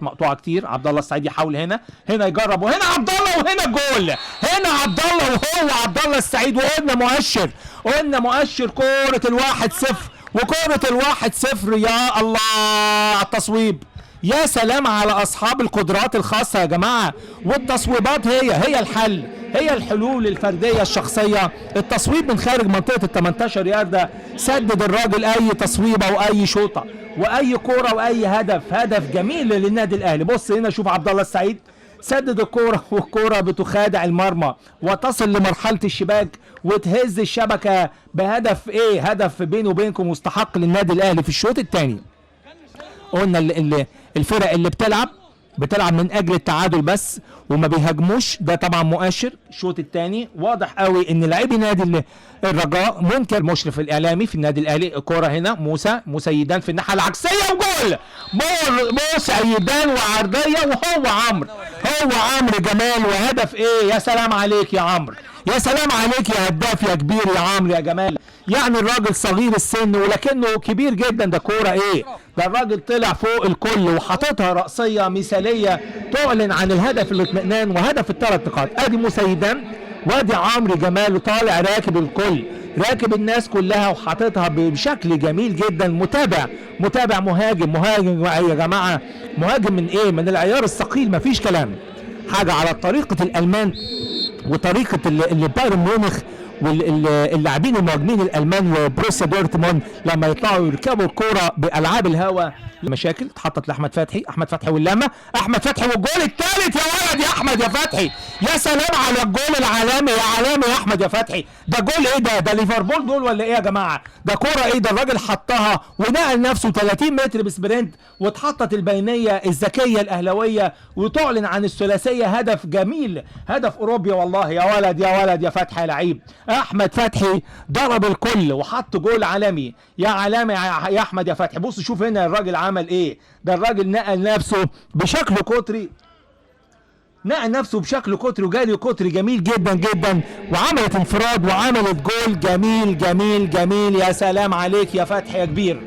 كرات مقطوعة كتير. عبد الله السعيد يحاول هنا، هنا يجرب، وهنا عبد الله، وهنا الجول، هنا عبد الله، وهو عبد الله السعيد. وقلنا مؤشر، قلنا مؤشر كورة 1-0، وكوره 1-0. يا الله على التصويب، يا سلام على اصحاب القدرات الخاصة يا جماعة. والتصويبات هي الحل، هي الحلول الفردية الشخصية. التصويب من خارج منطقة ال 18 يارده، سدد الراجل اي تصويبه واي شوطه واي كورة واي هدف، هدف جميل للنادي الاهلي. بص هنا شوف عبد الله السعيد سدد الكورة، والكوره بتخادع المرمى وتصل لمرحلة الشباك وتهز الشبكة بهدف ايه؟ هدف بينه وبينكم مستحق للنادي الاهلي في الشوط الثاني. قلنا الفرق اللي بتلعب من اجل التعادل بس وما بيهاجموش، ده طبعا مؤشر. الشوط الثاني واضح قوي ان لاعبي نادي الرجاء، منكر مشرف الاعلامي في النادي الاهلي. الكورة هنا موسى يدان في الناحية العكسيه وجول، موسى يدان وعرضيه، وهو عمرو، هو عمرو جمال، وهدف ايه؟ يا سلام عليك يا عمرو، يا سلام عليك يا هداف يا كبير يا عمرو يا جمال. يعني الراجل صغير السن ولكنه كبير جدا. ده كورة ايه ده؟ الراجل طلع فوق الكل وحاططها رأسية مثاليه تعلن عن الهدف الاطمئنان وهدف الثلاث نقاط. ادي موسى يدان وادي عمرو جمال طالع راكب الكل، راكب الناس كلها وحاططها بشكل جميل جدا. متابع مهاجم يا جماعة، مهاجم من ايه؟ من العيار الثقيل، مفيش كلام. حاجة على طريقه الالمان وطريقه اللي بايرن ميونخ واللاعبين المهاجمين الالمان وبروسيا دورتموند لما يطلعوا يركبوا الكورة بالعاب الهواء. مشاكل اتحطت لاحمد فتحي، احمد فتحي واللمه، احمد فتحي والجول الثالث. يا ولد يا احمد يا فتحي، يا سلام على الجول العالمي، يا عالمي يا احمد يا فتحي. ده جول ايه ده؟ ده ليفربول جول ولا ايه يا جماعة؟ ده كورة ايه ده؟ الراجل حطها ونقل نفسه 30 متر ب sprint، واتحطت البينية الذكية الاهلاوية وتعلن عن الثلاثية. هدف جميل، هدف اوروبي والله. يا ولد يا ولد يا فتحي يا لعيب. احمد فتحي ضرب الكل وحط جول عالمي، يا عالمي يا احمد يا فتحي. بص شوف هنا الراجل عمل ايه؟ ده الراجل نقل نفسه بشكل قطري، نقل نفسه بشكل قطري وجالي قطري جميل جدا جدا، وعملت انفراد وعملت جول جميل جميل جميل. يا سلام عليك يا فتحي يا كبير.